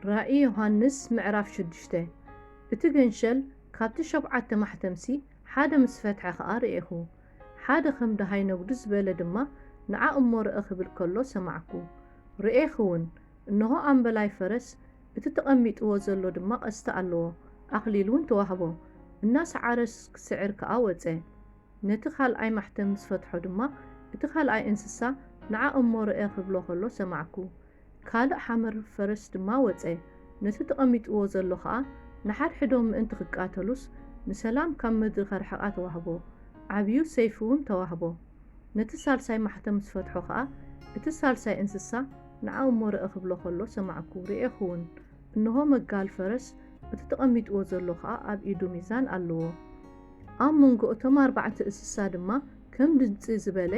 ራእይ ዮሃንስ ምዕራፍ ሽዱሽተ። እቲ ገንሸል ካብቲ ሸብዓተ ማሕተምሲ ሓደ ምስ ፈትሐ ኸኣ ርኤኹ። ሓደ ኸም ደሃይ ነጉዱ ዝበለ ድማ ንዓ እሞ ርእ ክብል ከሎ ሰማዕኩ። ርኤኹ እውን፣ እንሆ ኣምበላይ ፈረስ፣ እቲ ተቐሚጥዎ ዘሎ ድማ ቀስቲ ኣለዎ፣ ኣኽሊል እውን ተዋህቦ። እናሰዓረ ክስዕር ከኣ ወጸ። ነቲ ካልኣይ ማሕተም ምስ ፈትሖ ድማ፣ እቲ ካልኣይ እንስሳ ንዓ እሞ ርእ ክብሎ ከሎ ሰማዕኩ። ካልእ ሓመር ፈረስ ድማ ወጸ። ነቲ ተቐሚጥዎ ዘሎ ኸኣ፣ ንሓድሕዶም ምእንቲ ክቃተሉስ፣ ንሰላም ካብ ምድሪ ከርሕቓ ተዋህቦ። ዓብዩ ሰይፊ እውን ተዋህቦ። ነቲ ሳልሳይ ማሕተም ምስ ፈትሖ ኸኣ፣ እቲ ሳልሳይ እንስሳ ንዓ እሞ ርእ ክብሎ ከሎ ሰማዕኩ። ርኤኹ እውን፣ እንሆ መጋል ፈረስ፣ እቲ ተቐሚጥዎ ዘሎ ኸኣ ኣብ ኢዱ ሚዛን ኣለዎ። ኣብ መንጎ እቶም ኣርባዕተ እንስሳ ድማ ከም ድምጺ ዝበለ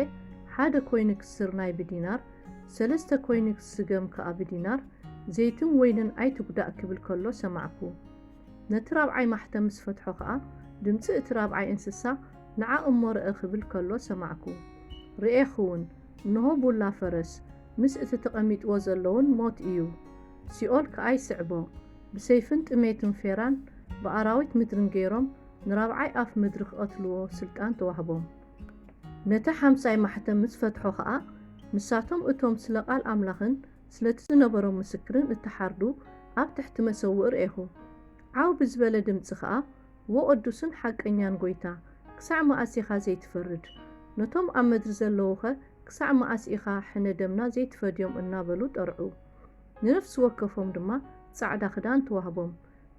ሓደ ኮይንግ ስርናይ ብዲናር፣ ሰለስተ ኮይንግ ስገም ከኣ ብዲናር፣ ዘይትን ወይንን ኣይትጉዳእ ክብል ከሎ ሰማዕኩ። ነቲ ራብዓይ ማሕተም ምስ ፈትሖ ኸኣ፣ ድምጺ እቲ ራብዓይ እንስሳ ንዓ እሞ ርእ ክብል ከሎ ሰማዕኩ። ርኤኹ እውን፣ እንሆ ቡላ ፈረስ፣ ምስ እቲ ተቐሚጥዎ ዘለውን ሞት እዩ። ሲኦል ከኣ ይስዕቦ። ብሰይፍን ጥሜትን ፌራን ብኣራዊት ምድርን ገይሮም ንራብዓይ ኣፍ ምድሪ ክቐትልዎ ስልጣን ተዋህቦም። ነቲ ሓምሳይ ማሕተም ምስ ፈትሖ ኸኣ፣ ንሳቶም እቶም ስለ ቃል ኣምላኽን ስለቲ ዝነበሮም ምስክርን እተሓርዱ ኣብ ትሕቲ መሰውእ ርኤኹ። ዓው ብዝበለ ድምጺ ኸኣ፣ "ዎ ቅዱስን ሓቀኛን ጐይታ፣ ክሳዕ መኣስ ኢኻ ዘይትፈርድ? ነቶም ኣብ ምድሪ ዘለዉኸ ክሳዕ መኣስ ኢኻ ሕነ ደምና ዘይትፈድዮም?" እናበሉ ጠርዑ። ንነፍሲ ወከፎም ድማ ጻዕዳ ክዳን ተዋህቦም።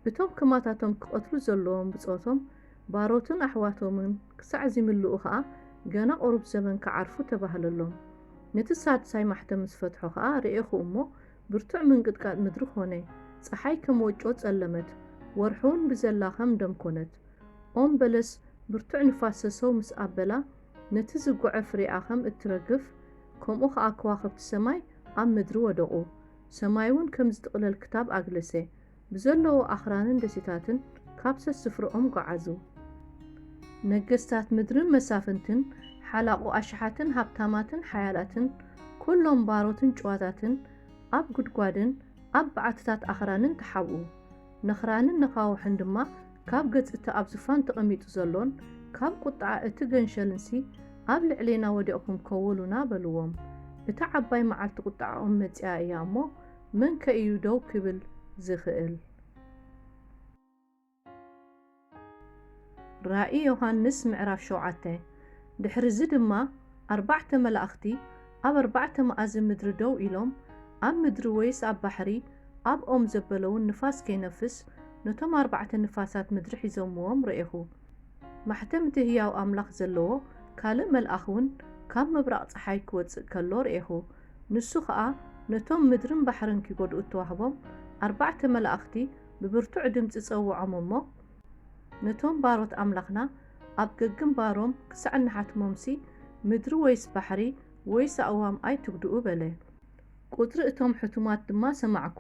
እቶም ከማታቶም ክቐትሉ ዘለዎም ብጾቶም፣ ባሮትን ኣሕዋቶምን ክሳዕ ዚምልኡ ኸኣ፣ ገና ቁሩብ ዘበን ክዓርፉ ተባህለሎም። ነቲ ሳድሳይ ማሕተም ምስ ፈትሖ ኸኣ ርኤኹ እሞ፣ ብርቱዕ ምንቅጥቃጥ ምድሪ ኾነ። ጸሓይ ከም ወጮ ጸለመት፣ ወርሒ እውን ብዘላ ኸም ደም ኰነት። ኦም በለስ ብርቱዕ ንፋስ ሰሰው ምስ ኣበላ፣ ነቲ ዝጎዐ ፍሬኣ ኸም እትረግፍ፣ ከምኡ ኸኣ ከዋኽብቲ ሰማይ ኣብ ምድሪ ወደቑ። ሰማይ እውን ከም ዝጥቕለል ክታብ ኣግለሰ። ብዘለዎ ኣኽራንን ደሴታትን ካብ ሰስፍርኦም ጓዓዙ። ነገስታት ምድርን መሳፍንትን፣ ሓላቑ ኣሽሓትን ሃብታማትን ሓያላትን፣ ኩሎም ባሮትን ጭዋታትን ኣብ ጉድጓድን ኣብ በዓትታት ኣኽራንን ተሓብኡ። ነኽራንን ነፋውሕን ድማ ካብ ገጽ እቲ ኣብ ዝፋን ተቐሚጡ ዘሎን ካብ ቁጥዓ እቲ ገንሸልንሲ ኣብ ልዕሌና ወዲቕኩም ከውሉና በልዎም። እታ ዓባይ መዓልቲ ቁጥዓኦም መጺኣ እያ እሞ፣ መን ከ እዩ ደው ክብል ዝኽእል? ራእይ ዮሃንስ ምዕራፍ ሸውዓተ። ድሕርዚ ድማ ኣርባዕተ መላእኽቲ ኣብ ኣርባዕተ መኣዝን ምድሪ ደው ኢሎም፣ ኣብ ምድሪ ወይስ ኣብ ባሕሪ፣ ኣብ ኦም ዘበለውን ንፋስ ከይነፍስ፣ ነቶም ኣርባዕተ ንፋሳት ምድሪ ሒዞምዎም ርኤኹ። ማሕተም እቲ ህያው ኣምላኽ ዘለዎ ካልእ መልኣኽ እውን ካብ ምብራቕ ጸሓይ ክወጽእ ከሎ ርኤኹ። ንሱ ኸኣ ነቶም ምድርን ባሕርን ኪጐድኡ እተዋህቦም ኣርባዕተ መላእኽቲ ብብርቱዕ ድምጺ ጸውዖም እሞ፣ ነቶም ባሮት ኣምላኽና ኣብ ገግንባሮም ክሳዕ እንሓትሞምሲ፣ ምድሪ ወይስ ባሕሪ ወይስ ኣእዋም ኣይትጉድኡ በለ። ቁጽሪ እቶም ሕቱማት ድማ ሰማዕኩ።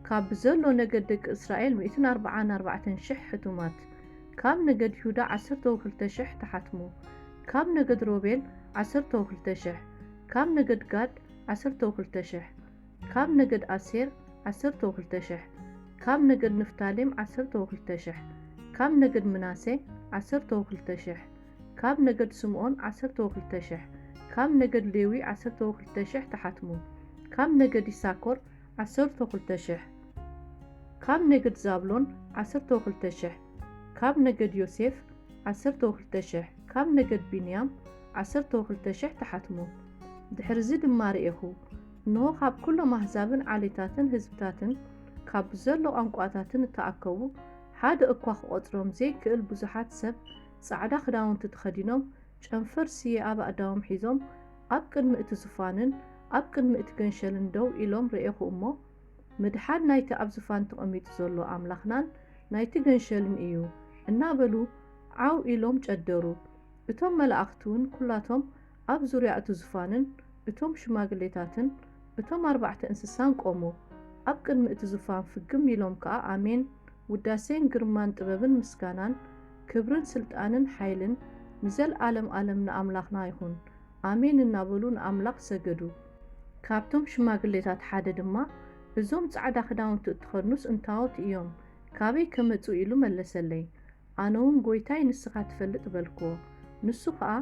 ካብ ብዘሎ ነገድ ደቂ እስራኤል ሚእትን ኣርባዓን ኣርባዕተን ሽሕ ሕቱማት፣ ካብ ነገድ ይሁዳ ዓሰርተው ክልተ ሽሕ ተሓትሙ፣ ካብ ነገድ ሮቤል ዓሰርተው ክልተ ሽሕ፣ ካብ ነገድ ጋድ ዓሰርተው ክልተ ሽሕ፣ ካብ ነገድ ኣሴር ዓሰርተው ክልተ ሽሕ፣ ካብ ነገድ ንፍታሌም ዓሰርተው ክልተ ሽሕ፣ ካብ ነገድ ምናሴ ዓሰርተው ክልተ ሽሕ፣ ካብ ነገድ ስምኦን ዓሰርተው ክልተ ሽሕ፣ ካብ ነገድ ሌዊ ዓሰርተው ክልተ ሽሕ ተሓትሙ፣ ካብ ነገድ ይሳኮር ዓሰርተው ክልተ ሽሕ፣ ካብ ነገድ ዛብሎን ዓሰርተው ክልተ ሽሕ፣ ካብ ነገድ ዮሴፍ ዓሰርተው ክልተ ሽሕ፣ ካብ ነገድ ብንያም ዓሰርተው ክልተ ሽሕ ተሓትሙ። ድሕርዚ ድማ ርኤኹ፣ እንሆ፣ ካብ ኩሎም ኣህዛብን ዓሌታትን ህዝብታትን፣ ካብ ዘሎ ቋንቋታትን እተኣከቡ፣ ሓደ እኳ ክቖጽሮም ዘይክእል ብዙሓት ሰብ፣ ጻዕዳ ክዳውንቲ ተኸዲኖም፣ ጨንፈር ስየ ኣብ ኣእዳዎም ሒዞም፣ ኣብ ቅድሚ እቲ ዙፋንን ኣብ ቅድሚ እቲ ገንሸልን ደው ኢሎም ርኤኹ እሞ፣ ምድሓን ናይቲ ኣብ ዙፋን ተቐሚጡ ዘሎ ኣምላኽናን ናይቲ ገንሸልን እዩ እናበሉ ዓው ኢሎም ጨደሩ። እቶም መላእኽቲ እውን ኩላቶም ኣብ ዙርያ እቲ ዙፋንን እቶም ሽማግሌታትን እቶም ኣርባዕተ እንስሳን ቆሙ። ኣብ ቅድሚ እቲ ዙፋን ፍግም ኢሎም ከኣ፣ ኣሜን፣ ውዳሴን ግርማን ጥበብን ምስጋናን ክብርን ስልጣንን ሓይልን ንዘለኣለም ኣለም ንኣምላኽና ይኹን፣ ኣሜን እናበሉ ንኣምላኽ ሰገዱ። ካብቶም ሽማግሌታት ሓደ ድማ፣ "እዞም ጻዕዳ ክዳውንቲ እትኸድኑስ እንታዎት እዮም? ካበይ ከመጹ?" ኢሉ መለሰለይ። ኣነ እውን፣ "ጐይታይ፣ ንስኻ ትፈልጥ" በልክዎ። ንሱ ኸኣ፣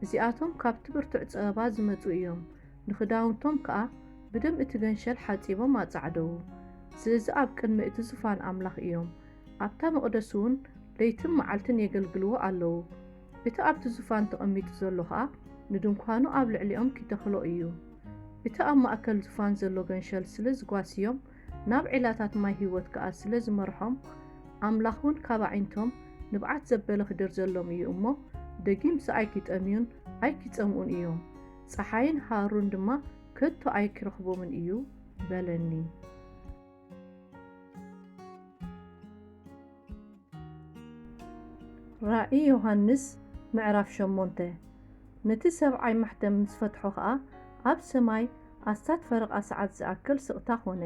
"እዚኣቶም ካብቲ ብርቱዕ ጸበባ ዝመጹ እዮም። ንኽዳውንቶም ከኣ ብደም እቲ ገንሸል ሓጺቦም ኣጻዕደዉ። ስለዚ ኣብ ቅድሚ እቲ ዙፋን ኣምላኽ እዮም። ኣብታ መቕደስ እውን ለይትን መዓልትን የገልግልዎ ኣለዉ። እቲ ኣብቲ ዙፋን ተቐሚጡ ዘሎ ኸኣ ንድንኳኑ ኣብ ልዕሊኦም ኪተኽሎ እዩ። እቲ ኣብ ማእከል ዙፋን ዘሎ ገንሸል ስለ ዝጓስዮም፣ ናብ ዔላታት ማይ ህይወት ከኣ ስለ ዝመርሖም፣ ኣምላኽ እውን ካብ ኣዒንቶም ንብዓት ዘበለ ክድርዘሎም እዩ እሞ፣ ደጊምሲ ኣይኪጠምዩን ኣይኪጸምኡን እዮም። ጸሓይን ሃሩርን ድማ ከቶ ኣይኪረኽቦምን እዩ" በለኒ። ራእይ ዮሃንስ ምዕራፍ ሸሞንተ። ነቲ ሰብዓይ ማሕተም ምስ ፈትሖ ኸኣ፣ ኣብ ሰማይ ኣስታት ፈረቓ ሰዓት ዝኣክል ስቕታ ኾነ።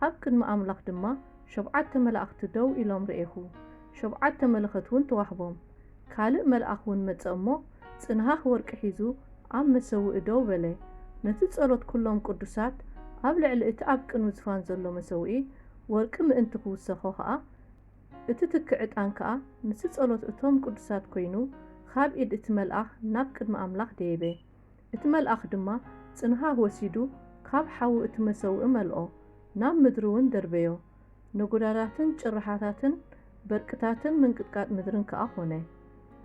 ኣብ ቅድሚ ኣምላኽ ድማ ሸብዓተ መላእኽቲ ደው ኢሎም ርኤኹ። ሸብዓተ መለኸት እውን ተዋህቦም። ካልእ መልኣኽ እውን መጸ እሞ፣ ጽንሃኽ ወርቂ ሒዙ ኣብ መሰውኢ ደው በለ። ነቲ ጸሎት ኩሎም ቅዱሳት ኣብ ልዕሊ እቲ ኣብ ቅድሚ ዝፋን ዘሎ መሰውኢ ወርቂ ምእንቲ ክውሰኾ ኸኣ፣ እቲ ትኪ ዕጣን ከኣ ምስቲ ጸሎት እቶም ቅዱሳት ኮይኑ፣ ካብ ኢድ እቲ መልኣኽ ናብ ቅድሚ ኣምላኽ ደየበ። እቲ መልኣኽ ድማ ጽንሃ ወሲዱ፣ ካብ ሓዊ እቲ መሰውኢ መልኦ፣ ናብ ምድሪ እውን ደርበዮ። ነጎዳዳትን ጭርሓታትን በርቅታትን ምንቅጥቃጥ ምድርን ከኣ ኾነ።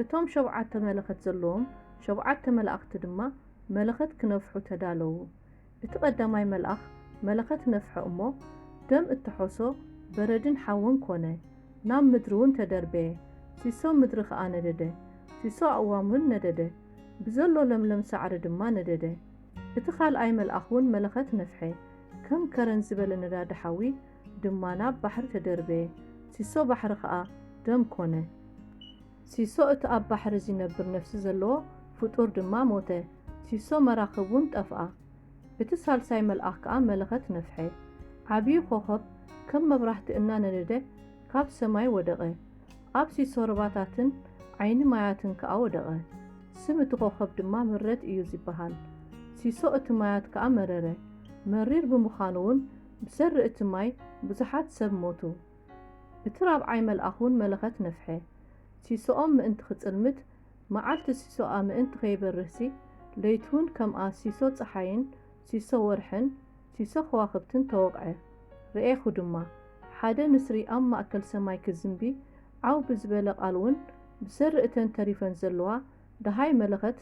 እቶም ሸብዓተ መለኸት ዘለዎም ሸብዓተ መላእኽቲ ድማ መለኸት ክነፍሑ ተዳለዉ። እቲ ቀዳማይ መልኣኽ መለኸት ነፍሐ እሞ፣ ደም እተሖሶ በረድን ሓውን ኮነ፣ ናብ ምድሪ እውን ተደርበየ። ሲሶ ምድሪ ኸኣ ነደደ፣ ሲሶ ኣእዋም እውን ነደደ፣ ብዘሎ ለምለም ሳዕሪ ድማ ነደደ። እቲ ኻልኣይ መልኣኽ እውን መለኸት ነፍሐ፣ ከም ከረን ዝበለ ነዳዲ ሓዊ ድማ ናብ ባሕሪ ተደርበየ፣ ሲሶ ባሕሪ ኸኣ ደም ኮነ። ሲሶ እቲ ኣብ ባሕሪ ዚነብር ነፍሲ ዘለዎ ፍጡር ድማ ሞተ፣ ሲሶ መራኽብ እውን ጠፍኣ። እቲ ሳልሳይ መልኣኽ ከኣ መለኸት ነፍሐ። ዓብዪ ኾኸብ ከም መብራህቲ እናነደደ ካብ ሰማይ ወደቐ። ኣብ ሲሶ ሩባታትን ዓይኒ ማያትን ከኣ ወደቐ። ስም እቲ ኾኸብ ድማ ምረት እዩ ዚበሃል። ሲሶ እቲ ማያት ከኣ መረረ። መሪር ብምዃኑ እውን ብሰሪ እቲ ማይ ብዙሓት ሰብ ሞቱ። እቲ ራብዓይ መልኣኽ እውን መለኸት ነፍሐ። ሲሶኦም ምእንቲ ኽጽልምት፣ መዓልቲ ሲሶኣ ምእንቲ ኸይበርህሲ፣ ለይቲ እውን ከምኣ ሲሶ ጸሓይን ሲሶ ወርሕን ሲሶ ኸዋኽብትን ተወቕዐ። ርኤኹ ድማ፣ ሓደ ንስሪ ኣብ ማእከል ሰማይ ክዝንቢ ዓው ብዝበለ ቓል እውን ብሰሪ እተን ተሪፈን ዘለዋ ደሃይ መለኸት፣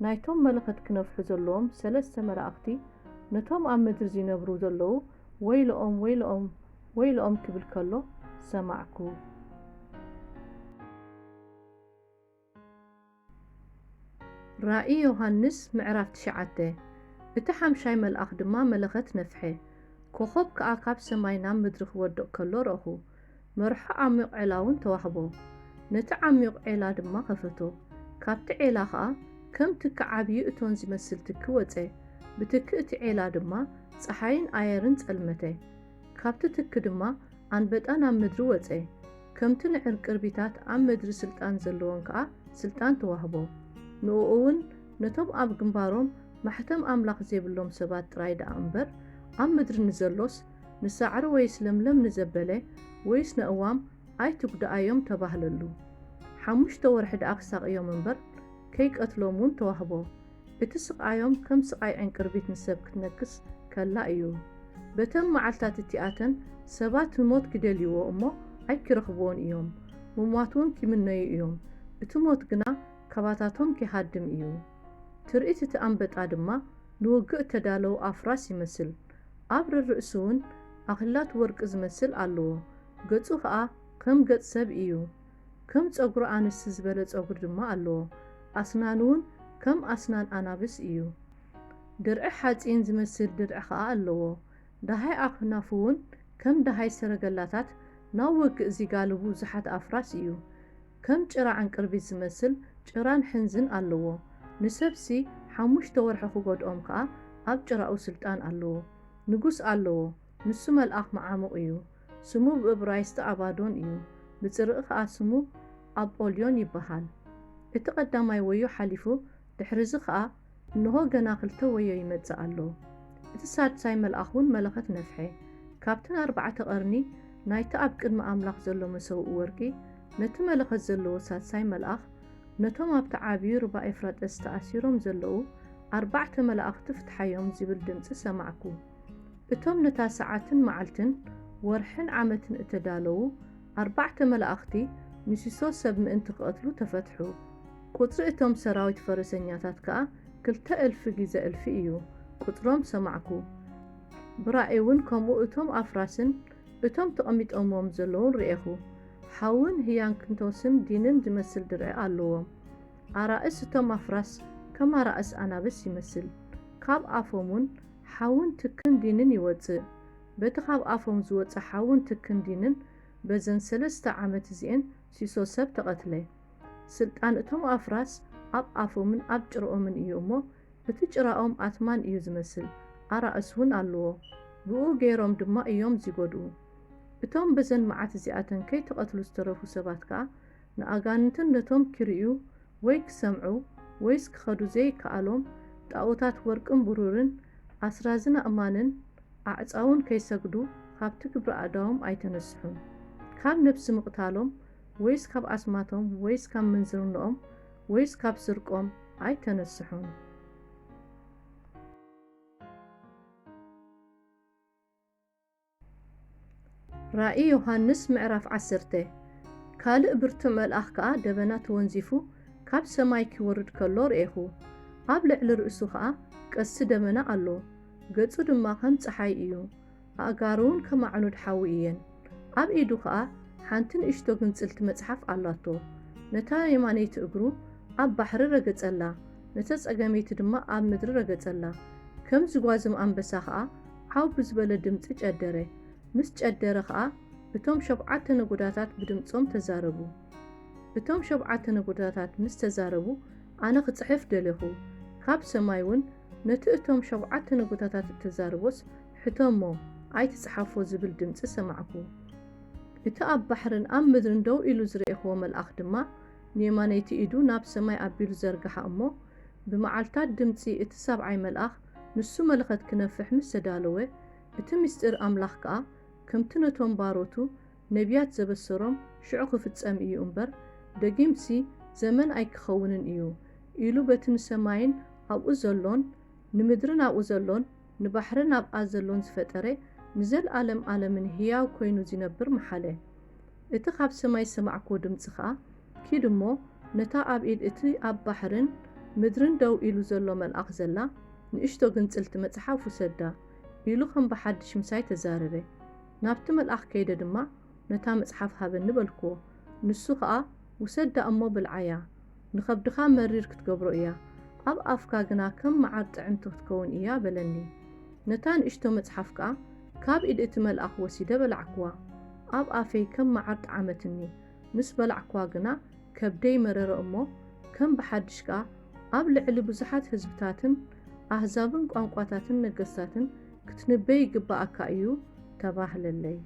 ናይቶም መለኸት ክነፍሑ ዘለዎም ሰለስተ መላእኽቲ፣ ነቶም ኣብ ምድሪ ዚነብሩ ዘለዉ ወይልኦም፣ ወይልኦም፣ ወይልኦም ክብል ከሎ ሰማዕኩ። ራእይ ዮሃንስ ምዕራፍ ትሽዓተ። እቲ ሓምሻይ መልኣኽ ድማ መለኸት ነፍሐ፣ ኮኾብ ከኣ ካብ ሰማይ ናብ ምድሪ ክወድቕ ከሎ ረእኹ። መርሖ ዓሚቕ ዔላ እውን ተዋህቦ። ነቲ ዓሚቕ ዔላ ድማ ከፈቶ። ካብቲ ዔላ ኸኣ ከም ትኪ ዓብዪ እቶን ዚመስል ትኪ ወጸ። ብትኪ እቲ ዔላ ድማ ጸሓይን ኣየርን ጸልመተ። ካብቲ ትኪ ድማ ኣንበጣ ናብ ምድሪ ወጸ። ከምቲ ንዕንቅርቢታት ኣብ ምድሪ ስልጣን ዘለወን ከኣ ስልጣን ተዋህቦ። ንእኡ እውን ነቶም ኣብ ግንባሮም ማሕተም ኣምላኽ ዘይብሎም ሰባት ጥራይ ደኣ እምበር፣ ኣብ ምድሪ ንዘሎስ፣ ንሳዕሪ ወይስ ለምለም ንዘበለ ወይስ ነእዋም ኣይትጉድኣዮም ተባህለሉ። ሓሙሽተ ወርሒ ደኣ ክሳቕዮም እምበር፣ ከይቀትሎም እውን ተዋህቦ። እቲ ስቓዮም ከም ስቓይ ዕንቅርቢት ንሰብ ክትነክስ ከላ እዩ። በተን መዓልታት እቲኣተን ሰባት ንሞት ኪደልይዎ እሞ ኣይኪረኽብዎን እዮም፣ ምሟት እውን ኪምነዩ እዮም፣ እቲ ሞት ግና ካባታቶም ኪሃድም እዩ። ትርኢት እቲ ኣንበጣ ድማ ንውግእ እተዳለዉ ኣፍራስ ይመስል። ኣብ ርርእሱ እውን ኣኽሊላት ወርቂ ዝመስል ኣለዎ፣ ገጹ ኸኣ ከም ገጽ ሰብ እዩ። ከም ጸጉሪ ኣንስቲ ዝበለ ጸጉሪ ድማ ኣለዎ፣ ኣስናኑ እውን ከም ኣስናን ኣናብስ እዩ። ድርዒ ሓጺን ዝመስል ድርዒ ኸኣ ኣለዎ። ደሃይ ኣኽናፉ እውን ከም ደሃይ ሰረገላታት ናብ ውግእ ዚጋልቡ ብዙሓት ኣፍራስ እዩ። ከም ጭራ ዕንቅርቢት ዝመስል ጭራን ሕንዝን ኣለዎ። ንሰብሲ ሓሙሽተ ወርሒ ክጎድኦም ከኣ ኣብ ጭራኡ ስልጣን ኣለዎ። ንጉስ ኣለዎ፣ ንሱ መልኣኽ መዓሙቕ እዩ። ስሙ ብእብራይስጢ ኣባዶን እዩ፣ ብጽርዒ ኸኣ ስሙ ኣጶልዮን ይበሃል። እቲ ቐዳማይ ወዮ ሓሊፉ፣ ድሕርዚ ኸኣ እንሆ ገና ክልተ ወዮ ይመጽእ ኣሎ። እቲ ሳድሳይ መልኣኽ እውን መለኸት ነፍሐ። ካብተን ኣርባዕተ ቀርኒ ናይቲ ኣብ ቅድሚ ኣምላኽ ዘሎ መሰውኢ ወርቂ፣ ነቲ መለኸት ዘለዎ ሳልሳይ መልኣኽ፣ ነቶም ኣብቲ ዓብዪ ሩባ ኤፍራጠስ ተኣሲሮም ዘለዉ ኣርባዕተ መላእኽቲ ፍትሓዮም ዝብል ድምጺ ሰማዕኩ። እቶም ነታ ሰዓትን መዓልትን ወርሕን ዓመትን እተዳለዉ ኣርባዕተ መላእኽቲ ንሲሶ ሰብ ምእንቲ ክቐትሉ ተፈትሑ። ቁጽሪ እቶም ሰራዊት ፈረሰኛታት ከኣ ክልተ እልፊ ግዜ እልፊ እዩ። ቁጽሮም ሰማዕኩ። ብራእይ እውን ከምኡ እቶም ኣፍራስን እቶም ተቐሚጦምዎም ዘለዉን ርኤኹ። ሓውን ህያንክንቶስን ዲንን ዝመስል ድርዒ ኣለዎም። ኣራእስ እቶም ኣፍራስ ከም ኣራእስ ኣናብስ ይመስል። ካብ ኣፎም እውን ሓውን ትክን ዲንን ይወጽእ። በቲ ካብ ኣፎም ዝወጽእ ሓውን ትክን ዲንን በዘን ሰለስተ ዓመት እዚኤን ሲሶ ሰብ ተቐትለ። ስልጣን እቶም ኣፍራስ ኣብ ኣፎምን ኣብ ጭርኦምን እዩ እሞ፣ እቲ ጭራኦም ኣትማን እዩ ዝመስል፣ ኣራእስ እውን ኣለዎ። ብኡ ገይሮም ድማ እዮም ዚጎድኡ። እቶም በዘን መዓት እዚኣተን ከይተቐትሉ ዝተረፉ ሰባት ከኣ፣ ንኣጋንንትን ነቶም ኪርእዩ ወይ ክሰምዑ ወይስ ክኸዱ ዘይከኣሎም፣ ጣኦታት ወርቅን ብሩርን ኣስራዝን ኣእማንን ኣዕጻውን ከይሰግዱ፣ ካብቲ ግብሪ ኣእዳዎም ኣይተነስሑን። ካብ ነፍሲ ምቕታሎም፣ ወይስ ካብ ኣስማቶም፣ ወይስ ካብ ምንዝርንኦም፣ ወይስ ካብ ስርቆም ኣይተነስሑን። ራእይ ዮሃንስ ምዕራፍ ዓሰርተ። ካልእ ብርቱዕ መልኣኽ ከኣ ደበና ተወንዚፉ ካብ ሰማይ ኪወርድ ከሎ ርኤኹ። ኣብ ልዕሊ ርእሱ ኸኣ ቀስቲ ደበና ኣሎ። ገጹ ድማ ከም ጸሓይ እዩ። ኣእጋሩ እውን ከም ኣዕኑድ ሓዊ እየን። ኣብ ኢዱ ኸኣ ሓንቲ ንእሽቶ ግንጽልቲ መጽሓፍ ኣላቶ። ነታ የማነይቲ እግሩ ኣብ ባሕሪ ረገጸላ፣ ነታ ጸገመይቲ ድማ ኣብ ምድሪ ረገጸላ። ከም ዝጓዝም ኣንበሳ ኸኣ ዓው ብዝበለ ድምጺ ጨደረ። ምስ ጨደረ ኸኣ እቶም ሸብዓተ ነጎዳታት ብድምጾም ተዛረቡ። እቶም ሸብዓተ ነጎዳታት ምስ ተዛረቡ፣ ኣነ ክጽሕፍ ደሌኹ። ካብ ሰማይ እውን፣ ነቲ እቶም ሸብዓተ ነጎዳታት እተዛረቦስ ሕቶ እሞ ኣይትጽሓፎ ዝብል ድምጺ ሰማዕኩ። እቲ ኣብ ባሕርን ኣብ ምድርን ደው ኢሉ ዝረኤኽዎ መልኣኽ ድማ ንየማነይቲ ኢዱ ናብ ሰማይ ኣቢሉ ዘርግሓ እሞ፣ ብመዓልታት ድምጺ እቲ ሰብዓይ መልኣኽ ንሱ መለኸት ክነፍሕ ምስ ተዳለወ፣ እቲ ምስጢር ኣምላኽ ከኣ ከምቲ ነቶም ባሮቱ ነቢያት ዘበሰሮም ሽዑ ክፍጸም እዩ እምበር፣ ደጊምሲ ዘመን ኣይክኸውንን እዩ ኢሉ በቲ ንሰማይን ኣብኡ ዘሎን ንምድርን ኣብኡ ዘሎን ንባሕርን ኣብኣ ዘሎን ዝፈጠረ ንዘለኣለም ኣለምን ህያው ኮይኑ ዚነብር መሓለ። እቲ ካብ ሰማይ ዝሰማዕክዎ ድምጺ ኸኣ፣ ኪድ እሞ ነታ ኣብ ኢድ እቲ ኣብ ባሕርን ምድርን ደው ኢሉ ዘሎ መልኣኽ ዘላ ንእሽቶ ግንጽልቲ መጽሓፍ ውሰዳ ኢሉ ኸም ብሓድሽ ምሳይ ተዛረበ። ናብቲ መልኣኽ ከይደ ድማ ነታ መጽሓፍ ሃበኒ በልክዎ። ንሱ ኸኣ፣ ውሰዳ እሞ ብልዓያ፣ ንኸብድኻ መሪር ክትገብሮ እያ፣ ኣብ ኣፍካ ግና ከም መዓር ጥዕምቲ ክትከውን እያ በለኒ። ነታ ንእሽቶ መጽሓፍ ከኣ ካብ ኢድ እቲ መልኣኽ ወሲደ በላዕክዋ። ኣብ ኣፈይ ከም መዓር ጠዓመትኒ። ምስ በላዕክዋ ግና ከብደይ መረረ እሞ፣ ከም ብሓድሽ ከኣ ኣብ ልዕሊ ብዙሓት ህዝብታትን ኣህዛብን ቋንቋታትን ነገስታትን ክትንበይ ይግብኣካ እዩ ተባህለለይ።